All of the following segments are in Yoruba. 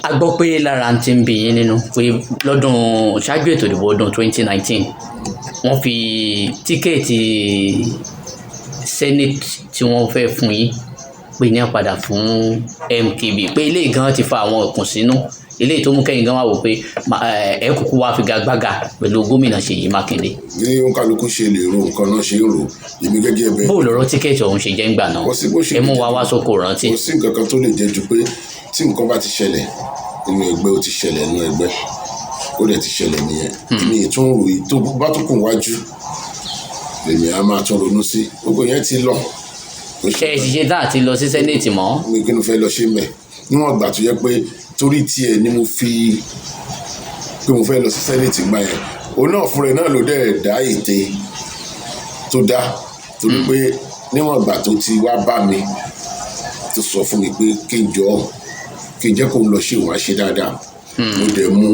A gbọ́ pé lára ti ń bí yín nínú pé lọ́dún ṣáájú ètò ìdìbò ọdún 2019, wọ́n fi ticket senate tí wọ́n fẹ́ fún yín pé ní àpàdà fún MKB, pé eléyìí gan ti fa àwọn ìkùnsínú, eléyìí tó mú kẹ́yìn gan wá wò pé ẹ kúkú wá figagbága pẹ̀lú gómìnà Ṣèyí Mákindé. Bí òǹkàlùkù ṣe lè ro nǹkan náà ṣe ń rò, èmi gẹ́gẹ́ bẹ́ẹ̀. Bó lọ́rọ̀ ticket ọ̀hún ṣe jẹ́ ńgbà náà? Kò sí bó ṣe Ẹ mú lè wa jẹ́. wá sóko rántí. Kò sí nǹkan kan tó lè jẹ́ ju pé tí nǹkan bá ti ṣẹlẹ̀ nínú ẹgbẹ́, ó ti ṣẹlẹ̀ nínú ẹgbẹ́, ó dẹ̀ ti ṣẹlẹ̀ nìyẹn. Èmi ìtún rò yìí, tó bá tún kùn wájú lèmi á máa tún ronú sí. Gbogbo yẹn ti lọ. Kò Ṣe é ṣiṣẹ́ tá àti lọ sí senate mọ́? Mi kí ló fẹ́ lọ ṣe mẹ́ níwọ̀n ìgbà tó yẹ pé torí tiẹ̀ ni mo fi pé mo fẹ́ lọ sí senate gbà yẹn. Òun náà fúnra ẹ̀ náà ló dẹ̀ dá ète tó dá, torí pé níwọ̀n ìgbà tó ti wá bá mi, tó sọ fún mi pé kí n jọ, kí n jẹ́ kó ń lọ ṣe, òun á ṣe dáadáa. Mo dẹ̀ mú,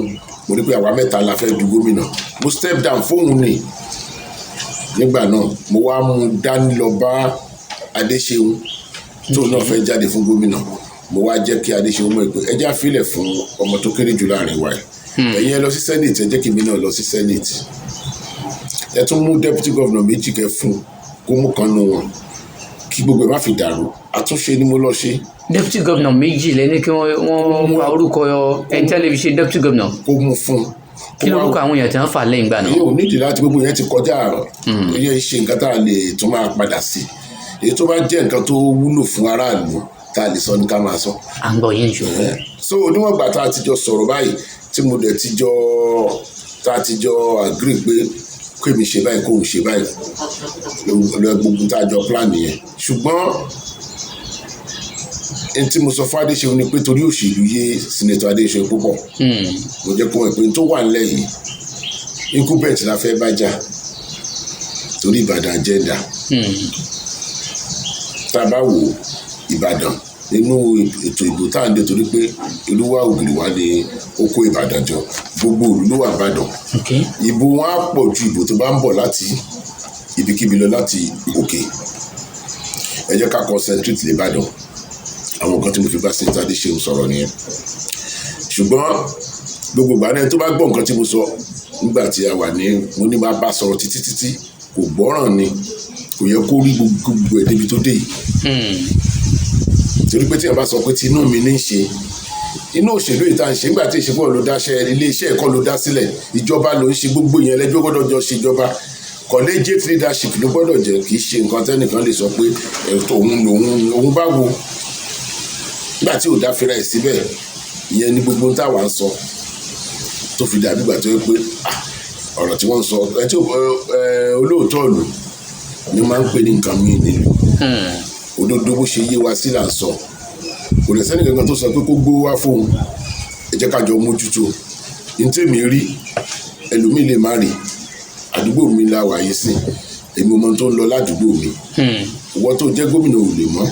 mo rí pé àwa mẹ́ta la fẹ́ du gómìnà. Mo step down fóun ni nígbà náà. Mo wá mú dání lọ bá Adéṣeun, tóun náà fẹ́ jáde fún gómìnà. Mo wá jẹ́ kí Adéṣeun mọ̀ pé ẹ jẹ́ àfilẹ̀ fún ọmọ tó kéré jù láàrin wa yìí. Ẹ̀yin ẹ lọ sí senate, ẹ jẹ́ kí èmi náà lọ sí senate. Ẹ tún mú deputy governor méjì kẹ́ fún kó mú kan nù wọn, kí gbogbo ẹ má fi dàrú. Àtúnṣe ni mo lọ ṣe. Deputy governor méjì lẹ́ni kí wọ́n fa orúkọ ẹni tí wọ́n lè fi ṣe deputy governor? Kó mú fún. Kí lórúkọ àwọn èèyàn tí wọ́n fà lẹ́yìn ìgbà náà? Yóò nídìí láti gbogbo yẹn ti kọjá. Yẹ ṣe nǹkan tá a lè tún máa padà sí, èyí tó bá jẹ́ nǹkan tó wúlò fún aráàlú tá a lè sọ ní ká máa sọ. À ń gbọ́ yín ìṣòro. So níwọ̀n ìgbà tá a ti jọ sọ̀rọ̀ báyìí, tí mo dẹ̀ ti jọ, tá a ti jọ agree pé kémi ṣe báyìí, kóun ṣe báyìí, lọ gbogbo tá a jọ plan yẹn. Ṣùgbọ́n n tí mo sọ fún Adéṣeun ni pé torí òṣèlú yé Senator Adéṣeun púpọ̀, mo jẹ́ kó mọ̀ pé n tó wà nílẹ̀ yìí, incumbent la fẹ́ bá jà, torí Ìbàdàn agenda. Tá a bá wò Ìbàdàn nínú ètò ìbò tá à ń dé, torí pé Olúwa ògiri wá ní ó kó Ìbàdàn jọ, gbogbo ìlú ló wà Ìbàdàn. Ìbò wọn á pọ̀ ju ìbò tó bá ń bọ̀ láti ibikíbi lọ láti òkè. Ẹ jẹ́ ká concentrate l'Ìbàdàn. Àwọn nǹkan tí mo fi bá Senator Adéṣeun sọ̀rọ̀ nìyẹn. Ṣùgbọ́n gbogbo ìgbà náà, tó bá gbọ́ nǹkan tí mo sọ nígbà tí a wà ní, mo ní máa bá sọ̀rọ̀ títí títí, kò gbọ́ràn ni. Kò yẹ kó rí gbogbo ẹ̀ débi tó dé yìí, torí pé tí a bá sọ pé tinú mi ní í ṣe inú òṣèlú yìí tá à ń ṣe, nígbà tí ìṣepọ̀ ló dáṣẹ́ ilé iṣẹ́ ẹ̀kọ́ ló dá sílẹ̀, ìjọba ló ń ṣe gbogbo yẹn, lẹ́jọ́ gbọ́dọ̀ jọ ṣe ìjọba. Collegiate leadership ló gbọ́dọ̀ jẹ́. Kì í ṣe nǹkan tẹ́nìkan lè sọ pé ẹ̀tọ́ òun lòun òun bá wo nígbà tí ò dá fira ẹ̀ síbẹ̀. Ìyẹn ni gbogbo táwa ń sọ tó fi dàbí ìgbà tó yẹ pé ọ̀rọ̀ tí wọ́n ń sọ ẹ tí olóòótọ́ ìlú ni máa ń pè ní nǹkan míì nílùú. Òdodo bó ṣe yé wa sí là ń sọ. Kò lè sẹ́ni kankan tó sọ pé kó gbówó wá fóun. Ẹ jẹ́ ká jọ mójútó ní tèmi rí, ẹlòmíì lè má rí. Àdúgbò mi la wà yìí sìn, èmi mọ tó ń lọ ládùúgbò mi. Ìwọ tó jẹ́ gómìnà ò lè mọ̀,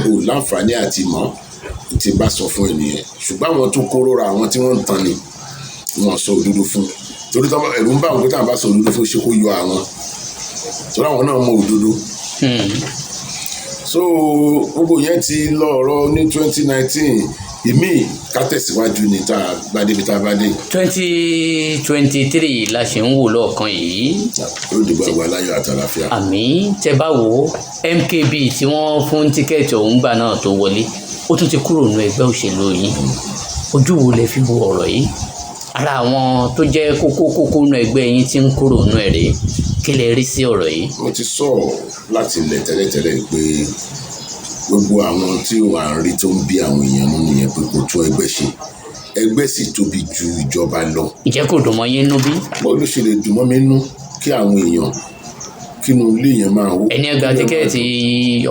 ò láǹfààní àti mọ̀ tí bá sọ fún ẹnìyẹn. Ṣùgbọ́n àwọn tó kóró ra, àwọn tí wọ́n ń tan ni wọ́n sọ òdodo fún, torí ẹ̀rù ń bá àwọn pé táwọn bá sọ òdodo fún, ṣe kó yọ àwọn, torí àwọn náà mọ òdodo. So gbogbo yẹn ti lọ. Ọ̀rọ̀ ní 2019, ìmí ká tẹ̀síwájú ní tá a bá débi tá a bá dé. 2023 la ṣe ń wò lọ́ọ̀kan yìí. Yóò dìbò àgbà láyọ̀ àtàlàfíà. Àmì tẹ bá wò ó, MKB tí wọ́n fún ticket ọ̀hún gbà náà tó wọlé, ó tún ti kúrò nínú ẹgbẹ́ òṣèlú yìí. Ojú wo lẹ fi wo ọ̀rọ̀ yìí? Ara àwọn tó jẹ́ kókó kókó nínú ẹgbẹ́ yín tí ń kúrò nínú ẹ̀ rèé. Kí lẹ rí sí ọ̀rọ̀ yìí? Mo ti sọ láti ilẹ̀ tẹ́lẹ̀tẹ́lẹ̀ pé gbogbo àwọn tí wà ń rí tó ń bí àwọn èèyàn nínú nìyẹn, pé kò tún ẹgbẹ́ ṣe. Ẹgbẹ́ sì tóbi ju ìjọba lọ. Ǹjẹ́ kò dùn mọ́ yín nú bí? Bó ló ṣe lè dùn mọ́ mi nú kí àwọn èèyàn kínú ilé yẹn máa wó? Ẹni ẹ gba ticket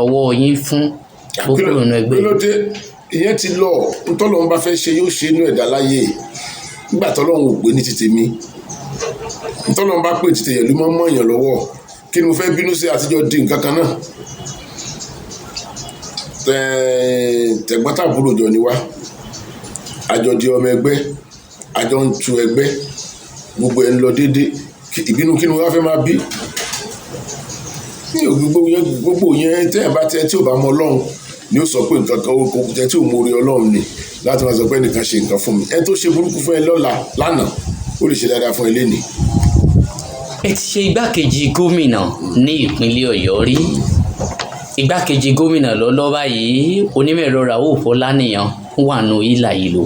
ọwọ́ yín fún ó kúrò nínú ẹgbẹ́. Kí ló dé? Ìyẹn ti lọ. Ntọ́lọ́run bá fẹ́ ṣe yóò ṣe inú ẹ̀dá láyé. Nígbà tọ́lọ́run ò pé ní ti tèmi, ntọ́lọ́run bá pè ti tèèyàn ló mọ́ mọ́ èèyàn lọ́wọ́. Kí ni mo fẹ́ bínú sí? Àtijọ́ di nǹkan kan náà, tẹ̀gbọ́n-tàbúrò jọ ni wá. Àjọ di ọmọ ẹgbẹ́, àjọ ń tu ẹgbẹ́, gbogbo ẹ̀ ń lọ déédé. Ìbínú kí ni wọ́n fẹ́ máa bí ní gbogbo yẹn? Gbogbo yẹn tẹ́ ẹ̀ bá tẹ́ tí ò bá mọ Ọlọ́run Ni ó sọ pé nǹkan kan ó kò jẹ́ tí ò mórí Ọlọ́run ni láti máa sọ pé ẹnìkan ṣe nǹkan fún mi. Ẹ tó ṣe burúkú fún ẹ lọ́la lánàá, ó lè ṣe dáadáa fún ẹ lénìí. Ẹ ti ṣe igbákejì gómìnà ní ìpínlẹ̀ Ọ̀yọ́ rí. Igbákejì gómìnà lọ́lọ́ báyìí, onímọ̀-ẹ̀rọ Rauf Ọláníyan wà nù ìlà ìlò.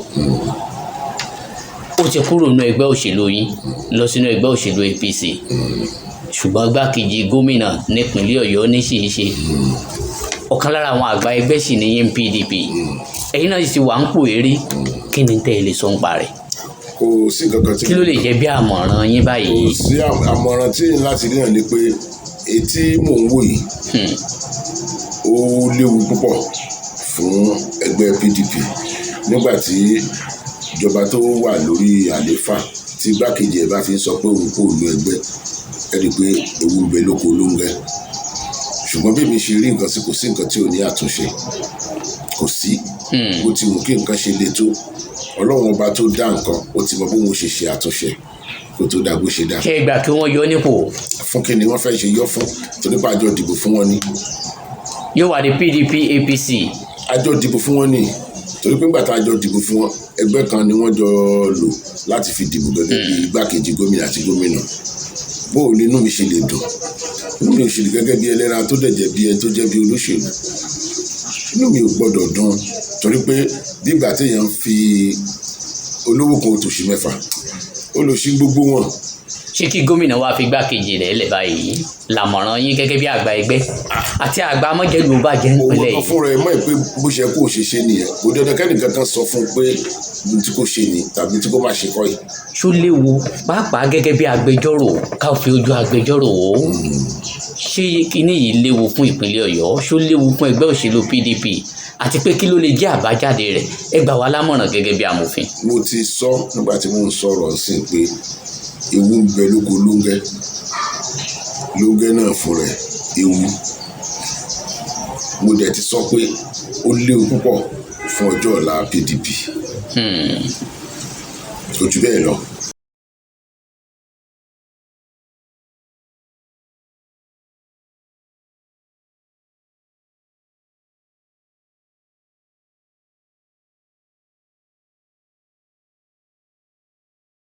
Ó ti kúrò nínú ẹgbẹ́ òṣèlú yín lọ sínú ẹgbẹ́ òṣèlú APC, ṣùgbọ́n igbákejì gómìnà nípínlẹ̀ Ọ̀yọ́ ní sì í ṣe. Ọ̀kan lára àwọn àgbà ẹgbẹ́ sì ní yín PDP. Ẹ̀yin náà sì ti wà ń pò eré. Kí ni tẹ́ ẹ lè sọ ń pa rẹ̀? Kò sí nǹkan kan tí Kí ló lè jẹ́ bí àmọ̀ràn yín Kò báyìí? sí. Àmọ̀ràn tí n láti rí náà ni pé etí mò ń wò yìí, ó léwu púpọ̀ fún ẹgbẹ́ PDP nígbà tí ìjọba tó wà lórí àlééfà, tí igbákejì ẹ̀ bá fi ń sọ pé òun kò lu ẹgbẹ́. Ẹ rí i pé ewu ń bẹ lóko lóńgẹ́. Ṣùgbọ́n bí mi ṣe rí nǹkan sí, kò sí nǹkan tí ò ní àtúnṣe, kò sí. Bó ti wù kí nǹkan ṣe le tó, Ọlọ́run Ọba tó dá nǹkan, ó ti mọ bóun ṣe ṣe àtúnṣe kó tó dá bó ṣe dá. Ṣé ẹ gbà kí wọ́n yọ nípò? Fún kí ni wọ́n fẹ́ ṣe yọ fún? Torí pé àjọ dìbò fún wọn ni. Yóò wá di PDP APC. Àjọ dìbò fún wọn ni, torí pé nígbà tá a jọ dìbò fún wọn, ẹgbẹ́ kan ni wọ́n jọ lò láti fi dìbò gẹ́gẹ́ bí igbákejì gómìnà àti gómìnà. Bó o ní inú mi ṣe lè dùn? Inú mi ò ṣe lè gẹ́gẹ́ bí ẹlẹ́ran tó dẹ̀ jẹ́ bí ẹni tó jẹ́ bí olóṣèlú, inú mi ò gbọ́dọ̀ dùn, torí pé bí ìgbà téèyàn ń fi olówó kan òtòṣì mẹ́fà, olòṣì gbogbo wọn. Ṣé kí gómìnà wa fi igbákejì rẹ̀ lẹ̀ báyìí làmọ̀ràn yín gẹ́gẹ́ bí àgbà ẹgbẹ́ àti àgbà amọ́jẹ́lú bàjẹ́ Òun nípínlẹ̀ kan yìí? fúnra ẹ mọ̀ pé bó ṣe kó o ṣe ṣe nìyẹn. Kò dandan kẹ́nìkan kan sọ fún un pé ohun tí kò ṣe ni tàbí tí kò má ṣe kọ́ yìí. Ṣó léwu, pàápàá gẹ́gẹ́ bí agbẹjọ́rò, ká fi ojú agbẹjọ́rò wò ó, ṣé kíní yìí léwu fún ìpínlẹ̀ Ọ̀yọ́? Ṣó léwu fún ẹgbẹ́ òṣèlú PDP? Àti pé kí ló lè jẹ́ àbájáde rẹ̀? Ẹ gbà wá lámọ̀ràn gẹ́gẹ́ bí amòfin. Mo ti sọ nígbà tí mò ń sọ̀rọ̀ sí i pé ewu ń bẹ lóko lóńgẹ́, lóńgẹ́ náà fún rẹ̀ ewu. Mo dẹ̀ ti sọ pé ó léwu púpọ̀ fún ọjọ́ ọ̀la PDP. Kò jù bẹ́ẹ̀ lọ.